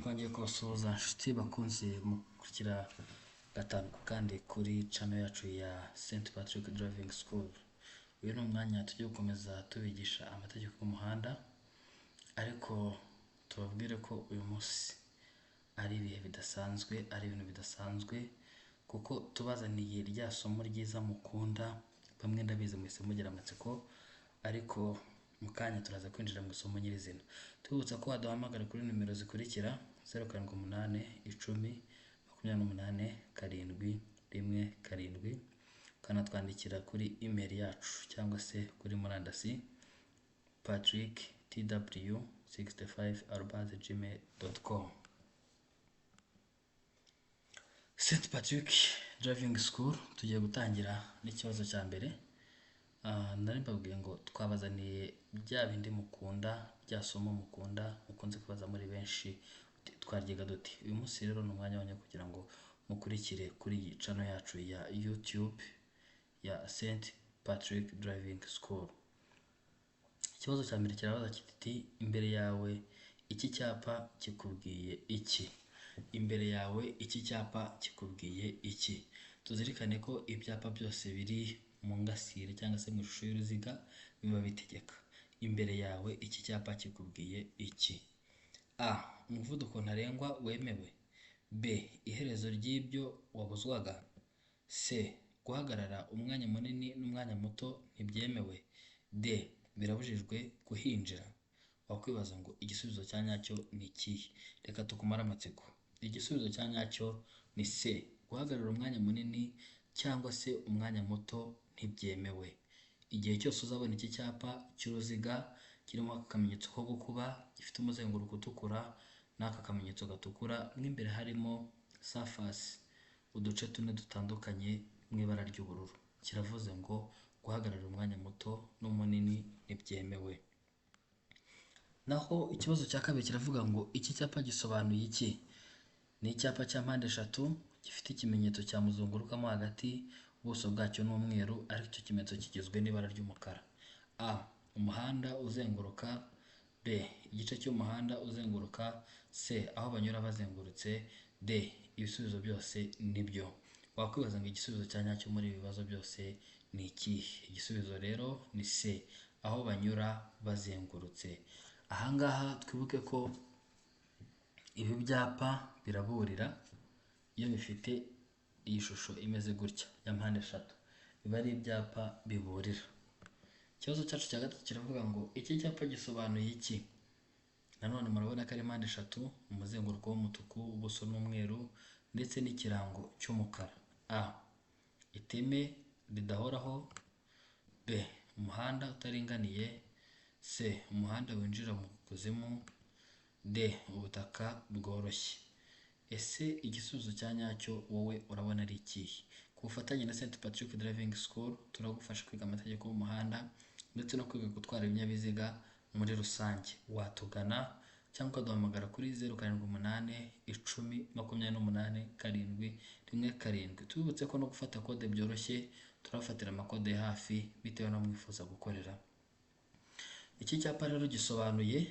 Twongeye kubasuhuza nshuti bakunze mukurikira gatanu kandi kuri channel yacu ya St Patrick Driving School. Uyu ni umwanya tugiye gukomeza tubigisha amategeko y'umuhanda, ariko tubabwire ko uyu munsi ari ibihe bidasanzwe, ari ibintu bidasanzwe, kuko tubazaniye rya somo ryiza mukunda. Bamwe ndabizi muhise mugira amatsiko, ariko mu kanya turaza kwinjira mu isomo nyirizina. Tubibutsa ko waduhamagara kuri nimero zikurikira: 078 10 28 7 1 7, ukanatwandikira kuri email yacu cyangwa se kuri murandasi patricktw65@gmail.com. St Patrick Driving School, tugiye gutangira n'ikibazo cya mbere. Nari mbabwiye ngo twabazaniye bya bindi mukunda, rya somo mukunda, mukunze kubaza muri benshi, twaryiga duti. Uyu munsi rero ni umwanya wanyu kugira ngo mukurikire kuri iyi channel yacu ya YouTube ya St Patrick Driving School. Ikibazo cya mbere kirabaza kiti: imbere yawe iki cyapa kikubwiye iki? Imbere yawe iki cyapa kikubwiye iki? Tuzirikane ko ibyapa byose biri mu ngasire cyangwa se mu ishusho y'uruziga biba bitegeka. Imbere yawe iki cyapa kikubwiye iki? A. Umuvuduko ntarengwa wemewe. B. Iherezo ry'ibyo wabuzwaga. C. Guhagarara umwanya munini n'umwanya muto ntibyemewe. D. Birabujijwe kuhinjira. Wakwibaza ngo igisubizo cya nyacyo ni ikihe? Reka tukumare amatsiko. Igisubizo cya nyacyo ni C. Guhagarara umwanya munini cyangwa se umwanya muto ntibyemewe. Igihe cyose uzabona iki cyapa cy'uruziga kirimo akamenyetso ko gukuba, gifite umuzenguruko utukura n'aka kamenyetso gatukura, mo imbere harimo safasi, uduce tune dutandukanye mu ibara ry'ubururu, kiravuze ngo guhagarara umwanya muto n'umunini ntibyemewe. Naho ikibazo cya kabiri kiravuga ngo iki cyapa gisobanuye iki? Ni icyapa cya mpande eshatu gifite ikimenyetso cya muzungurukamo hagati, ubuso bwacyo ni umweru, ariko icyo kimenyetso kigizwe n'ibara ry'umukara. A. Umuhanda uzenguruka. B. Igice cy'umuhanda uzenguruka. C. Aho banyura bazengurutse. D. Ibisubizo byose nibyo. Wakwibaza ngo igisubizo cya nyacyo muri ibi bibazo byose ni ikihe? Igisubizo rero ni C. Aho banyura bazengurutse. Ahangaha twibuke ko ibi byapa biraburira iyo bifite iyi shusho imeze gutya ya mpande eshatu, biba ari ibyapa biburira. Ikibazo cyacu cya gatatu kiravuga ngo iki cyapa gisobanuye iki? Nanone murabona ko ari mpande eshatu, umuzenguruko w'umutuku, ubuso n'umweru ndetse n'ikirango cy'umukara. A. Iteme ridahoraho. B. Umuhanda utaringaniye. C. Umuhanda winjira mu kuzimu. D. Ubutaka bworoshye. Ese igisubizo cya nyacyo wowe urabona ari ikihe? Ku bufatanye na St Patrick Driving School turagufasha kwiga amategeko y'umuhanda ndetse no kwiga gutwara ibinyabiziga muri rusange. Watugana cyangwa ukaduhamagara kuri 078 10 28 7 1 7. Tubibutse ko no gufata kode byoroshye, turabafatira amakode hafi bitewe n'aho mwifuza gukorera. Iki cyapa rero gisobanuye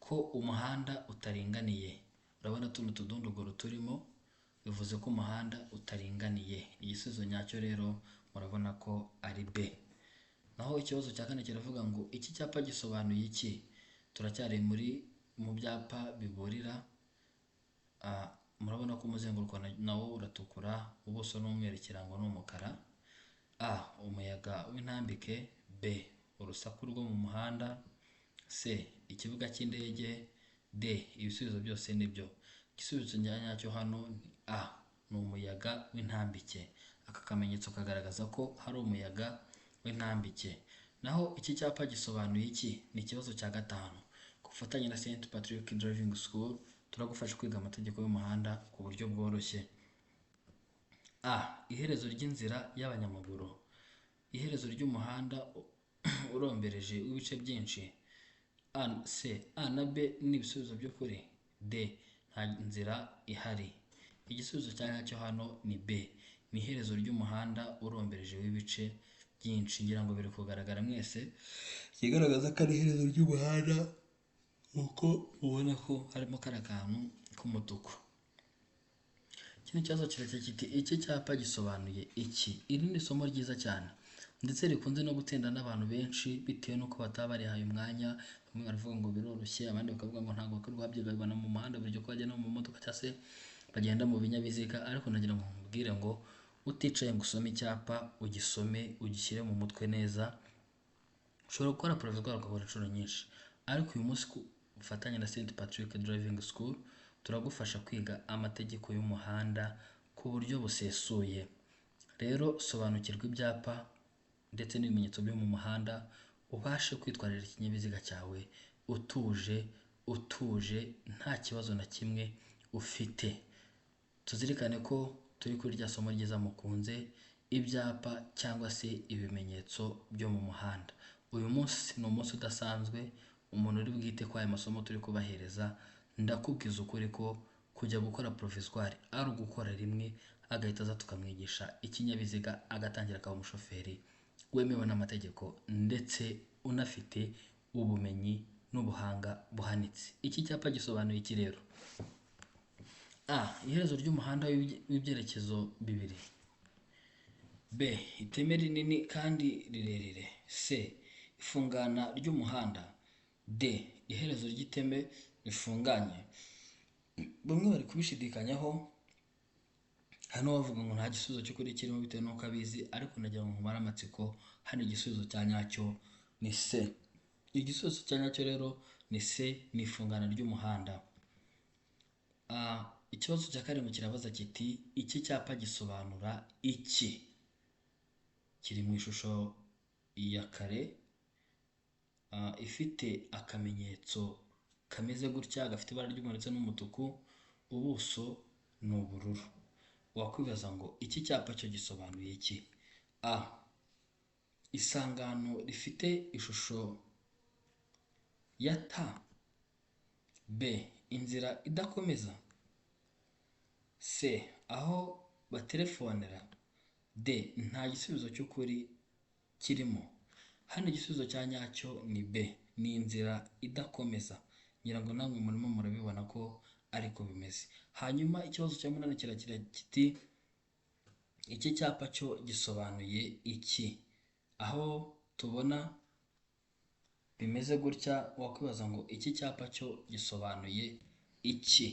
ko umuhanda utaringaniye. Urabona tuno tudunduguru turimo, bivuze ko umuhanda utaringaniye. Igisubizo nyacyo rero murabona ko ari B. Naho ikibazo cya kane kiravuga ngo iki cyapa gisobanuye iki? Turacyari mu byapa biburira. Murabona ko umuzenguruko nawo uratukura, ubuso n'umweru, ikirango ni umukara. A. Umuyaga w'intambike. B. Urusaku rwo mu muhanda. C. Ikibuga cy'indege. D. Ibisubizo byose nibyo. Igisubizo nyacyo hano ni A. Ni umuyaga w'intambike. Aka kamenyetso kagaragaza ko hari umuyaga w'intambike. Naho iki cyapa gisobanuye iki? Ni ikibazo cya gatanu. Ku bufatanye na St Patrick Driving School turagufasha kwiga amategeko y'umuhanda ku buryo bworoshye. A. Iherezo ry'inzira y'abanyamaguru. Iherezo ry'umuhanda urombereje w'ibice byinshi. A, C. A na B ni ibisubizo by'ukuri. D. Nta nzira ihari. Igisubizo cya nyacyo hano ni B. Ni iherezo ry'umuhanda urombereje w'ibice byinshi. Ngira ngo biri kugaragara mwese, ikigaragaza ko ari iherezo ry'umuhanda Uko ubona ko harimo kariya kantu k'umutuku. Ikindi kibazo kirekire kiti iki cyapa gisobanuye iki? Iri ni isomo ryiza cyane ndetse rikunze no gutsinda n'abantu benshi bitewe n'uko bataba barihaye umwanya. Bamwe baravuga ngo biroroshye, abandi bakavuga ngo ntabwo bakwirirwa babyiga, babibona mu muhanda buri gihe uko bagenda mu modoka cyangwa se bagenda mu binyabiziga. Ariko nagira ngo nkubwire ngo uticaye ngo usome icyapa, ugisome ugishyire mu mutwe neza. Ushobora gukora provisoire ukabona inshuro nyinshi, ariko uyu munsi ku bufatanye na St Patrick Driving School turagufasha kwiga amategeko y'umuhanda ku buryo busesuye. Rero sobanukirwa ibyapa ndetse n'ibimenyetso byo mu muhanda, ubashe kwitwarira ikinyabiziga cyawe utuje, utuje nta kibazo na kimwe ufite. Tuzirikane ko turi kuri rya somo ryiza mukunze, ibyapa cyangwa se ibimenyetso byo mu muhanda. Uyu munsi ni umunsi udasanzwe, umuntu uri bwite kuri aya masomo turi kubahereza, ndakubwiza ukuri ko kujya gukora provisoire ari ugukora rimwe, agahita aza tukamwigisha ikinyabiziga, agatangira akaba umushoferi wemewe n'amategeko ndetse unafite ubumenyi n'ubuhanga buhanitse. Iki cyapa gisobanuye iki rero? A. Iherezo ry'umuhanda w'ibyerekezo bibiri. B. Iteme rinini kandi rirerire. C. Ifungana ry'umuhanda. D. Iherezo ry'iteme rifunganye. Bamwe bari kubishidikanyaho, hano bavuga ngo nta gisubizo cy'ukuri kirimo bitewe n'uko abizi, ariko nagira ngo nkumare amatsiko, hano igisubizo cya nyacyo ni C. Igisubizo cya nyacyo rero ni C, ni ifungana ry'umuhanda. Ikibazo cya karindwi kirabaza kiti iki cyapa gisobanura iki? Kiri mu ishusho ya kare, ifite akamenyetso kameze gutya, gafite ibara ry'umuhondo ndetse n'umutuku, ubuso ni ubururu. Wakwibaza ngo iki cyapa cyo gisobanuye iki? A. Isangano rifite ishusho ya T. B. Inzira idakomeza. C. Aho batelefonera. D. Nta gisubizo cy'ukuri kirimo. Hano igisubizo cya nyacyo ni B, ni inzira idakomeza. Ngira ngo namwe murimo murabibona ko ariko bimeze. Hanyuma ikibazo cya munani kiragira kiti iki cyapa cyo gisobanuye iki? Aho tubona bimeze gutya, wakwibaza ngo iki cyapa cyo gisobanuye iki?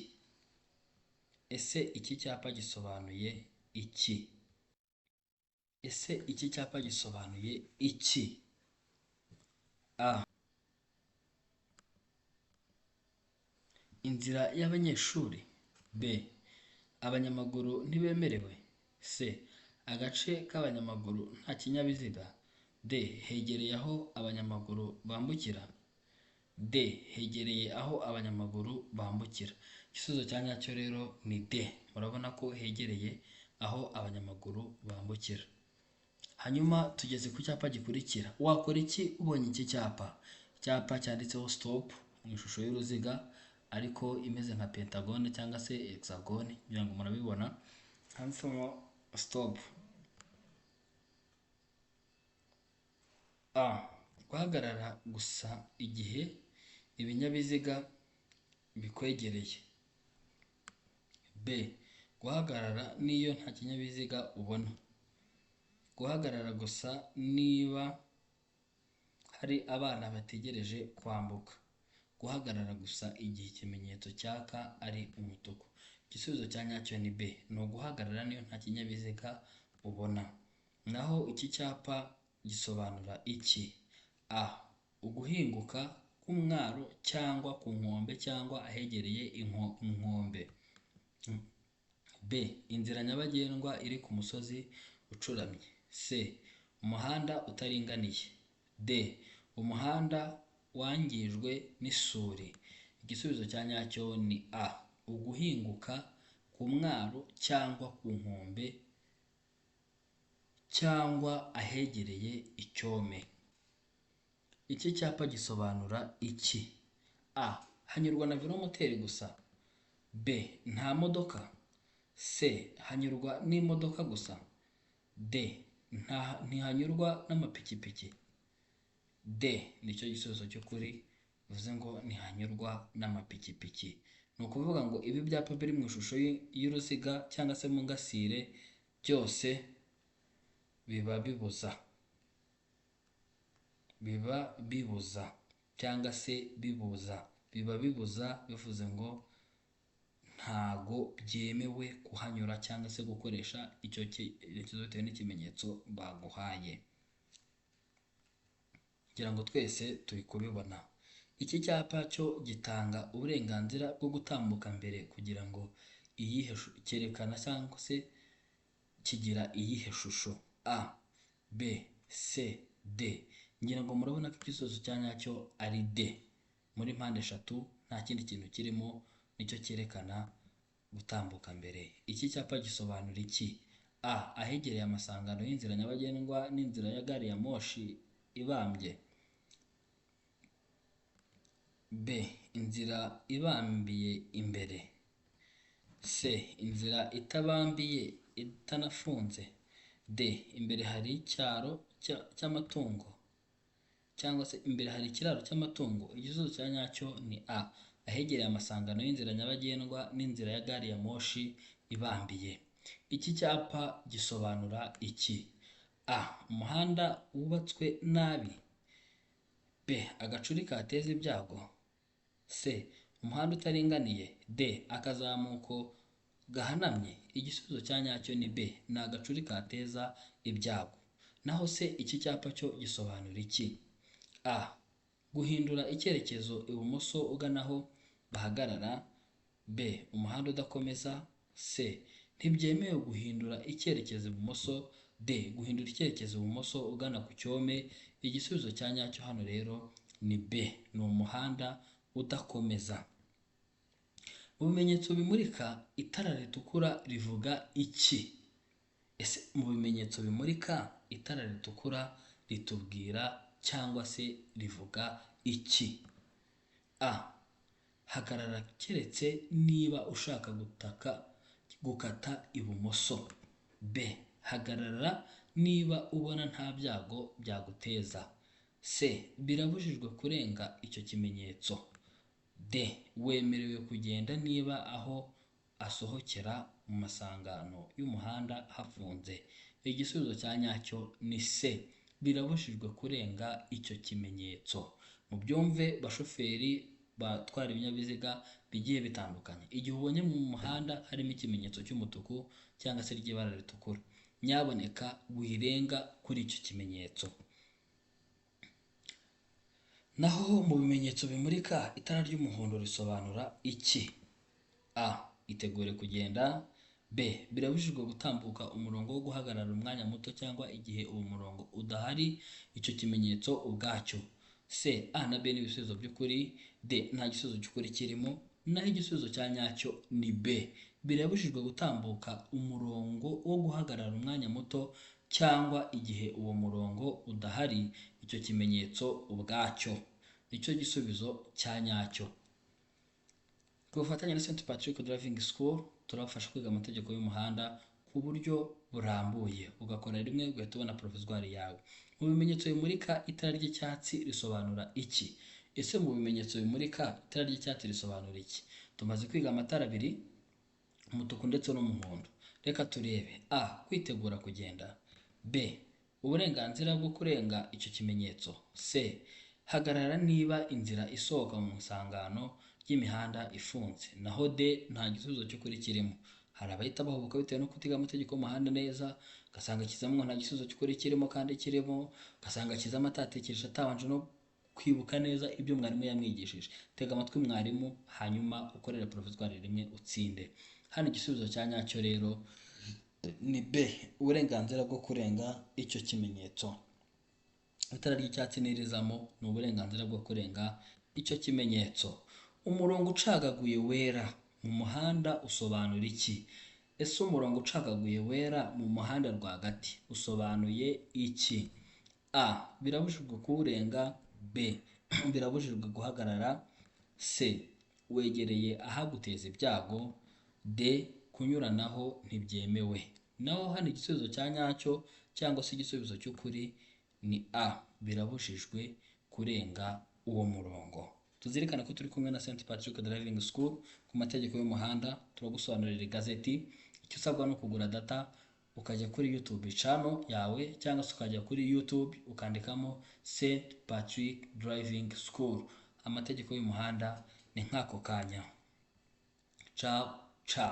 Ese iki cyapa gisobanuye iki? Ese iki cyapa gisobanuye iki? A. Inzira y'abanyeshuri. B. Abanyamaguru ntibemerewe. C. Agace k'abanyamaguru nta kinyabiziga. D. Hegereye aho abanyamaguru bambukira. D. Hegereye aho abanyamaguru bambukira. Igisubizo cya nyacyo rero ni D. Murabona ko hegereye aho abanyamaguru bambukira. Hanyuma tugeze ku cyapa gikurikira. Wakora iki ubonye iki cyapa? Icyapa cyanditseho stop mu ishusho y'uruziga, ariko imeze nka pentagone cyangwa se hexagone, ngira ngo murabibona, handitsemo stop. A. Guhagarara gusa igihe ibinyabiziga bikwegereye. B. Guhagarara n'iyo nta kinyabiziga ubona. Guhagarara gusa niba hari abana bategereje kwambuka. Guhagarara gusa igihe ikimenyetso cyaka ari umutuku. Igisubizo cya nyacyo ni B, ni uguhagarara niyo nta kinyabiziga ubona. Naho iki cyapa gisobanura iki? A. Uguhinguka k'umwaro cyangwa ku nkombe cyangwa ahegereye inkombe. B. Inzira nyabagendwa iri ku musozi ucuramye. C. Umuhanda utaringaniye. D. Umuhanda wangijwe n'isuri. Igisubizo cya nyacyo ni A. Uguhinguka ku mwaro cyangwa ku nkombe cyangwa ahegereye icyome. Iki cyapa gisobanura iki? A. Hanyurwa na velomoteri gusa. B. Nta modoka. C. Hanyurwa n'imodoka gusa. D. Ntihanyurwa n'amapikipiki. D. Nicyo gisubizo cy'ukuri. Bivuze ngo ntihanyurwa n'amapikipiki. Ni ukuvuga ngo ibi byapa biri mu ishusho y'uruziga cyangwa se mu ngasire byose biba bibuza, biba bibuza cyangwa se bibuza, biba bibuza, bivuze ngo ntago byemewe kuhanyura cyangwa se gukoresha icyo cyerekezo bitewe n'ikimenyetso baguhaye. Ngira ngo twese turi kubibona. Iki cyapa cyo gitanga uburenganzira bwo gutambuka mbere kugira ngo iyihe cyerekana cyangwa se kigira iyihe shusho? A, B, C, D. Ngira ngo murabona ko igisubizo cya nyacyo ari D. Muri mpande eshatu nta kindi kintu kirimo, nicyo cyerekana gutambuka mbere. Iki cyapa gisobanura iki? A, ahegereye amasangano y'inzira nyabagendwa n'inzira ya gari ya moshi ibambye. B, inzira ibambiye imbere. C, inzira itabambiye itanafunze. D, imbere hari icyaro cy'amatungo cyangwa se imbere hari ikiraro cy'amatungo. Igisubizo cya nyacyo ni A, ahegereye amasangano y'inzira nyabagendwa n'inzira ya gari ya moshi ibambiye. Iki cyapa gisobanura iki? A, umuhanda wubatswe nabi. B, agacuri kateza ibyago. C, umuhanda utaringaniye. D, akazamuko gahanamye. Igisubizo cya nyacyo ni B, ni agacuri kateza ibyago. Naho se iki cyapa cyo gisobanura iki? A, guhindura icyerekezo ibumoso ugana aho bahagarara. B, umuhanda udakomeza. C, ntibyemewe guhindura icyerekezo ibumoso. D, guhindura icyerekezo ibumoso ugana ku cyome. Igisubizo cya nyacyo hano rero ni B, ni umuhanda udakomeza. Mu bimenyetso bimurika itara ritukura rivuga iki? Ese mu bimenyetso bimurika itara ritukura ritubwira cyangwa se rivuga iki? A, hagarara keretse niba ushaka gukata ibumoso. B, hagarara niba ubona nta byago byaguteza. C, birabujijwe kurenga icyo kimenyetso. D, wemerewe kugenda niba aho asohokera mu masangano y'umuhanda hafunze. Igisubizo cya nyacyo ni C, birabujijwe kurenga icyo kimenyetso. Mubyumve bashoferi batwara ibinyabiziga bigiye bitandukanye, igihe ubonye mu muhanda harimo ikimenyetso cy'umutuku cyangwa se ry'ibara ritukura, nyaboneka wirenga kuri icyo kimenyetso. Naho mu bimenyetso bimurika itara ry'umuhondo risobanura iki? A, itegure kugenda. B, birabujijwe gutambuka umurongo wo guhagarara umwanya muto cyangwa igihe uwo murongo udahari icyo kimenyetso ubwacyo. C, A na B ni ibisubizo by'ukuri. D, nta gisubizo cy'ukuri kirimo. Naho igisubizo cya nyacyo ni B, birabujijwe gutambuka umurongo wo guhagarara umwanya muto cyangwa igihe uwo murongo udahari icyo kimenyetso ubwacyo. Nicyo gisubizo cya nyacyo. Ku bufatanye na St Patrick Driving School turabafasha kwiga amategeko y'umuhanda ku buryo burambuye, ugakora rimwe ugahita ubona provisoire yawe. Mu bimenyetso bimurika itara ry'icyatsi risobanura iki? Ese mu bimenyetso bimurika itara ry'icyatsi risobanura iki? Tumaze kwiga amatara abiri, umutuku ndetse n'umuhondo. Reka turebe. A, kwitegura kugenda. B, uburenganzira bwo kurenga icyo kimenyetso. C, hagarara niba inzira isohoka mu isangano ry'imihanda ifunze. Naho D, nta gisubizo cy'ukuri kirimo. Hari abahita bahubuka bitewe no kutiga amategeko y'umuhanda neza, ugasanga kizamo nta gisubizo cy'ukuri kirimo kandi kirimo, ugasanga kizamo atatekereje atabanje no kwibuka neza ibyo mwarimu yamwigishije. Tega amatwi mwarimu hanyuma ukorere provisoire rimwe utsinde. Hano igisubizo cya nyacyo rero ni B, uburenganzira bwo kurenga icyo kimenyetso. Itara ry'icyatsi nirizamo ni uburenganzira bwo kurenga icyo kimenyetso. Umurongo ucagaguye wera mu muhanda usobanura iki? Ese umurongo ucagaguye wera mu muhanda rwagati usobanuye iki? A, birabujijwe kuwurenga. B, birabujijwe guhagarara. C, wegereye ahaguteza ibyago. D, kunyuranaho ntibyemewe. Naho hano igisubizo cya nyacyo cyangwa se igisubizo cy'ukuri ni A, birabujijwe kurenga uwo murongo. Tuzirikane ko turi kumwe na St Patrick Driving School ku mategeko y'umuhanda. Turagusobanurira igazeti. Icyo usabwa ni ukugura data, ukajya kuri YouTube channel yawe, cyangwa se ukajya kuri YouTube ukandikamo St Patrick Driving School, amategeko y'umuhanda ni nk'ako kanya. Ciao ciao.